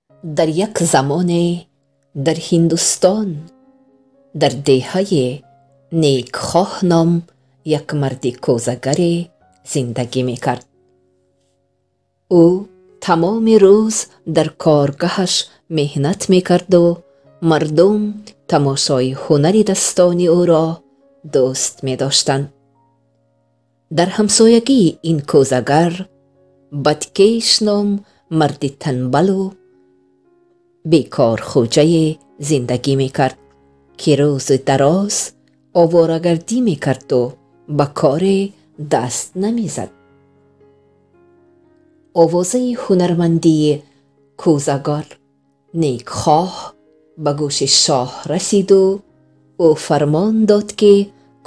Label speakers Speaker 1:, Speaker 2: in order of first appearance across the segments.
Speaker 1: Дар як замоне дар Ҳиндустон, дар деҳаи Некхоҳ ном як марди кӯзагаре зиндагӣ мекард. Ӯ тамоми рӯз дар коргаҳаш меҳнат мекарду мардум тамошои ҳунари дастони ӯро дӯст медоштанд. Дар ҳамсоягии ин кӯзагар Бадкеш ном марди танбалу бекорхӯҷае зиндагӣ мекард, ки рӯзи дароз оворагардӣ мекарду ба коре даст намезад. Овозаи ҳунармандии кӯзагар Некхоҳ ба гӯши шоҳ расиду ӯ фармон дод, ки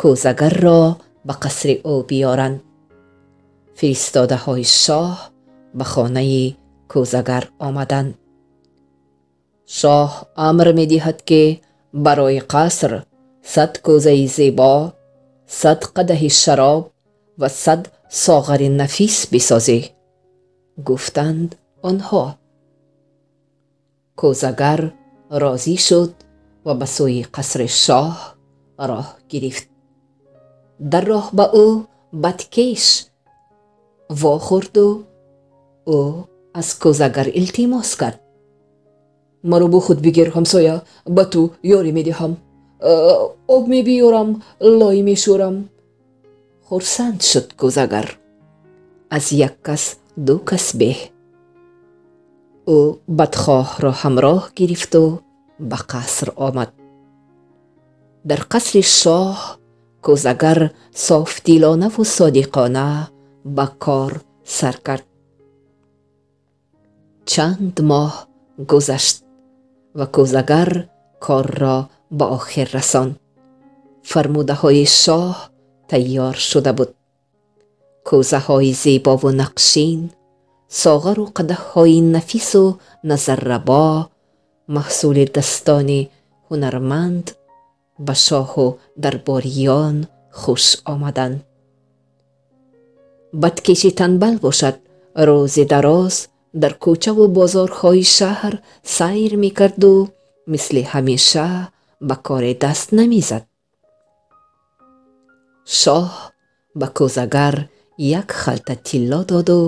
Speaker 1: кӯзагарро ба қасри ӯ биёранд. Фиристодаҳои шоҳ ба хонаи кӯзагар омаданд. Шоҳ амр медиҳад, ки барои қаср 100 кӯзаи зебо, 100 қадаҳи шароб ва 100 соғари нафис бисозӣ, гуфтанд онҳо. Кӯзагар розӣ шуд ва ба сӯи қасри шоҳ роҳ гирифт. Дар роҳ ба ӯ Бадкеш вохӯрду ӯ аз кӯзагар илтимос кард:
Speaker 2: Маро бо худ бигир, ҳамсоя, ба ту ёрӣ медиҳам, об мебиёрам, лой мешӯрам.
Speaker 1: Хурсанд шуд кӯзагар. Аз як кас ду кас беҳ. Ӯ бадхоҳро ҳамроҳ гирифту ба қаср омад. Дар қасри шоҳ кӯзагар софдилонаву содиқона ба кор сар кард. Чанд моҳ гузашт ва кӯзагар корро ба охир расонд. Фармудаҳои шоҳ тайёр шуда буд. Кӯзаҳои зебову нақшин, соғару қадаҳҳои нафису назаррабо маҳсули дастони ҳунарманд ба шоҳу дарбориён хуш омаданд. Бадкеши танбал бошад, рӯзи дароз дар кӯчаву бозорҳои шаҳр сайр мекарду мисли ҳамеша ба коре даст намезад. Шоҳ ба кӯзагар як халта тилло доду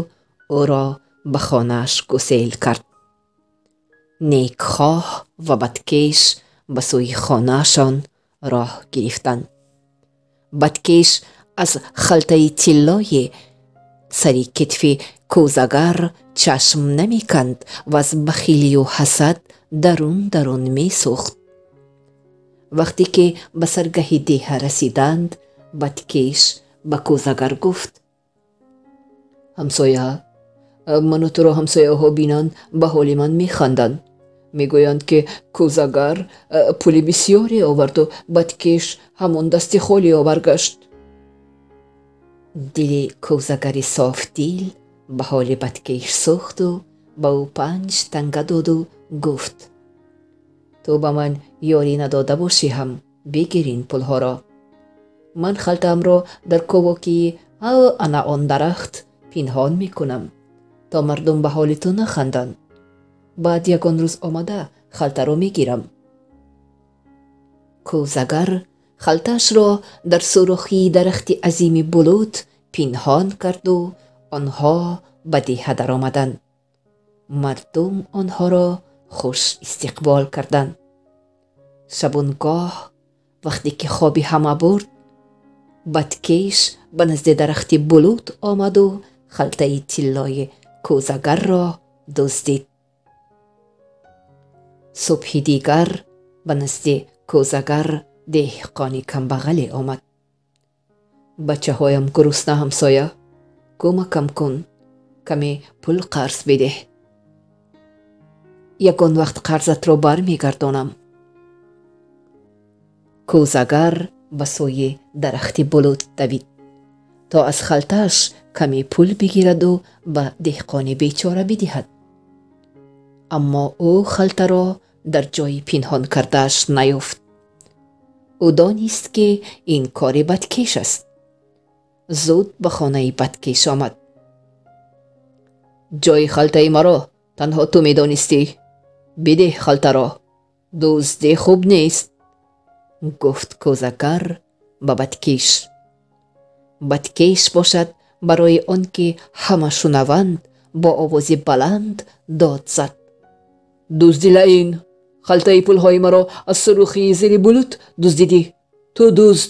Speaker 1: ӯро ба хонааш гусел кард. Некхоҳ ва Бадкеш ба сӯи хонаашон роҳ гирифтанд. Бадкеш аз халтаи тиллои сари китфи кӯзагар чашм намеканд ва аз бахилию ҳасад дарун дарун месӯхт. Вақте ки ба саргаҳи деҳа расиданд, Бадкеш ба кӯзагар гуфт:
Speaker 2: Ҳамсоя, ману туро ҳамсояҳо бинанд, ба ҳоли ман механданд. Мегӯянд, ки кӯзагар пули бисёре оварду Бадкеш ҳамон дасти холио баргашт.
Speaker 1: Дили кӯзагари софдил ба ҳоли Бадкеш сӯхту ба ӯ 5 танга доду гуфт:
Speaker 2: Ту ба ман ёрӣ надода бошӣ ҳам, бигир ин пулҳоро. Ман халтаамро дар ковокии ана он дарахт пинҳон мекунам, то мардум ба ҳоли ту наханданд. Баъд ягон рӯз омада халтаро мегирам.
Speaker 1: Кӯзагар халтаашро дар сӯрохии дарахти азими булут пинҳон карду онҳо ба деҳа даромаданд. Мардум онҳоро хуш истиқбол карданд. Шабонгоҳ вақте ки хоби ҳама бурд, Бадкеш ба назди дарахти булут омаду халтаи тиллои кӯзагарро дуздид. Субҳи дигар ба назди кӯзагар деҳқони камбағале омад.
Speaker 2: Бачаҳоям гурусна, ҳамсоя, кӯмакам кун, каме пул қарз бидеҳ. Ягон вақт қарзатро бармегардонам.
Speaker 1: Кӯзагар ба сӯи дарахти булут давид, то аз халтааш каме пул бигираду ба деҳқони бечора бидиҳад. Аммо ӯ халтаро дар ҷои пинҳон кардааш наёфт. Ӯ донист, ки ин кори Бадкеш аст. Зуд ба хонаи Бадкеш омад.
Speaker 2: Ҷои халтаи маро танҳо ту медонистӣ.
Speaker 1: Бидеҳ халтаро, дуздӣ хуб нест, гуфт кӯзагар ба бадкеш. Бадкеш бошад, барои он ки ҳама шунаванд, бо овози баланд дод зад:
Speaker 2: Дузди лаин, халтаи пулҳои маро аз сурӯхии зери булут дуздидӣ. Ту дузд!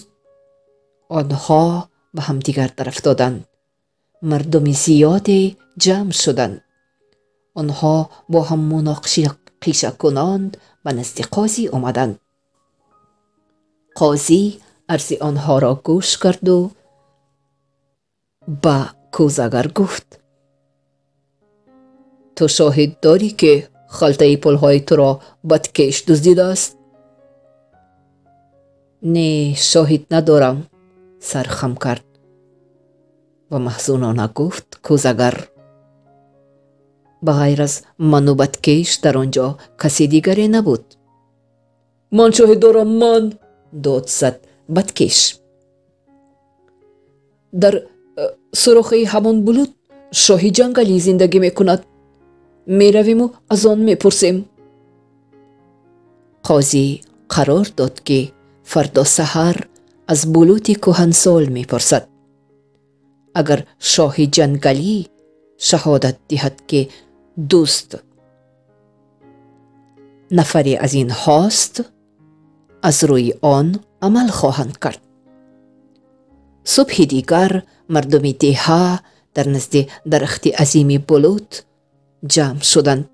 Speaker 1: Онҳо ба ҳамдигар дарафтоданд. Мардуми зиёде ҷамъ шуданд. Онҳо бо ҳам муноқишакунон ба назди қозӣ омаданд. Қозӣ арзи онҳоро гӯш карду ба кӯзагар гуфт:
Speaker 2: Ту шоҳид дорӣ, ки халтаи пулҳои туро бадкеш дуздидааст?
Speaker 1: Не, шоҳид надорам, сархам кард ва маҳзунона гуфт кӯзагар. Ба ғайр аз ману бадкеш дар он ҷо касе дигаре набуд.
Speaker 2: Ман шоҳид дорам, ман!
Speaker 1: Дод зад бадкеш.
Speaker 2: Дар сурохи ҳамон булут шоҳи ҷангалӣ зиндагӣ мекунад. Меравиму аз он мепурсем.
Speaker 1: Қозӣ қарор дод, ки фардо саҳар аз булути кӯҳансол мепурсад. Агар шоҳи ҷангалӣ шаҳодат диҳад, ки дузд нафаре аз инҳост, аз рӯи он амал хоҳанд кард. Субҳи дигар мардуми деҳа дар назди дарахти азими булут ҷамъ шуданд.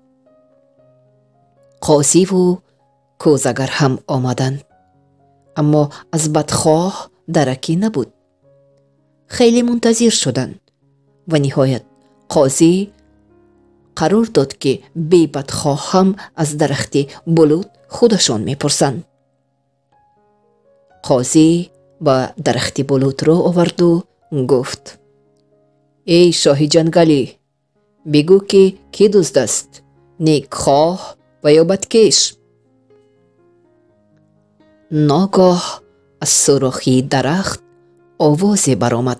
Speaker 1: Қозиву кӯзагар ҳам омаданд, аммо аз бадхоҳ даракӣ набуд. Хеле мунтазир шуданд ва ниҳоят қозӣ қарор дод, ки бебадхоҳ ҳам аз дарахти булут худашон мепурсанд. Қозӣ ба дарахти булут рӯ оварду гуфт: Эй шоҳи ҷангалӣ, бигӯ, ки кӣ дузд аст, некхоҳ ва ё бадкеш? Ногоҳ аз сурохии дарахт овозе баромад: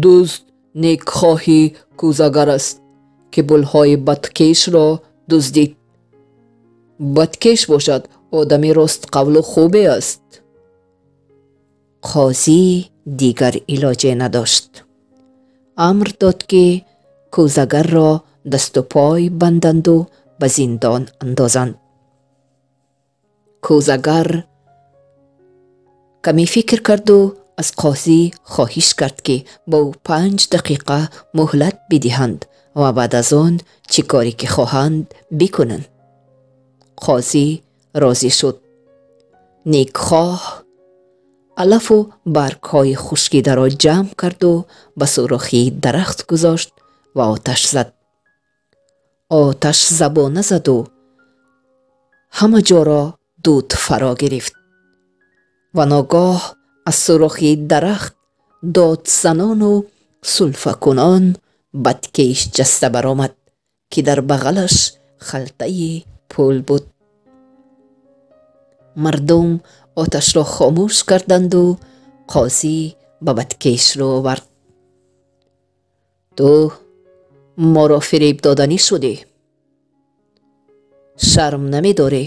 Speaker 2: Дузд некхоҳи кӯзагар аст, ки пулҳои бадкешро дуздид. Бадкеш бошад, одами ростқавлу хубе аст.
Speaker 1: Қозӣ дигар илоҷе надошт. Амр дод, ки кӯзагарро дасту пой банданду ба зиндон андозанд. Кӯзагар каме фикр карду аз қозӣ хоҳиш кард, ки ба ӯ 5 дақиқа муҳлат бидиҳанд ва баъд аз он чӣ коре ки хоҳанд бикунанд. Қозӣ розӣ шуд. Некхоҳ алафу баргҳои хушкидаро ҷамъ карду ба сурохии дарахт гузошт ва оташ зад. Оташ забона заду ҳама ҷоро дуд фаро гирифт ва ногоҳ аз сурохи дарахт додзанону сулфакунон бадкеш ҷаста баромад, ки дар бағалаш халтаи пул буд. Мардум оташро хомӯш карданду қозӣ ба бадкеш рӯ овард: Ту моро фиреб доданӣ шудӣ, шарм намедорӣ?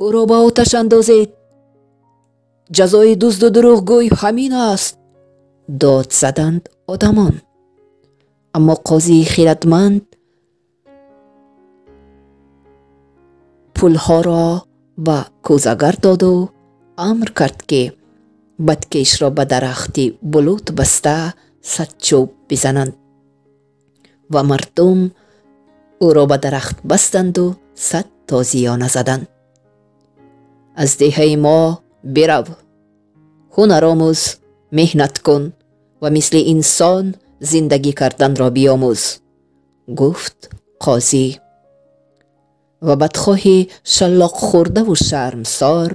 Speaker 1: Ӯро ба оташ андозед, ҷазои дузду дурӯғгӯй ҳамин аст, дод заданд одамон. Аммо қозии хиратманд пулҳоро ба кӯзагар доду амр кард, ки бадкешро ба дарахти булут баста 100 чӯб бизананд. Ва мардум ӯро ба дарахт бастанду 100 тозиёна заданд. Аз деҳаи мо бирав, ҳунар омӯз, меҳнат кун ва мисли инсон зиндагӣ карданро биомӯз, гуфт қозӣ. Ва бадхоҳи шаллоқхӯрдаву шармсор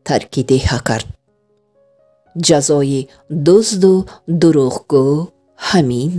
Speaker 1: тарки деҳа кард. Ҷазои дузду дурӯғгӯ ҳамин.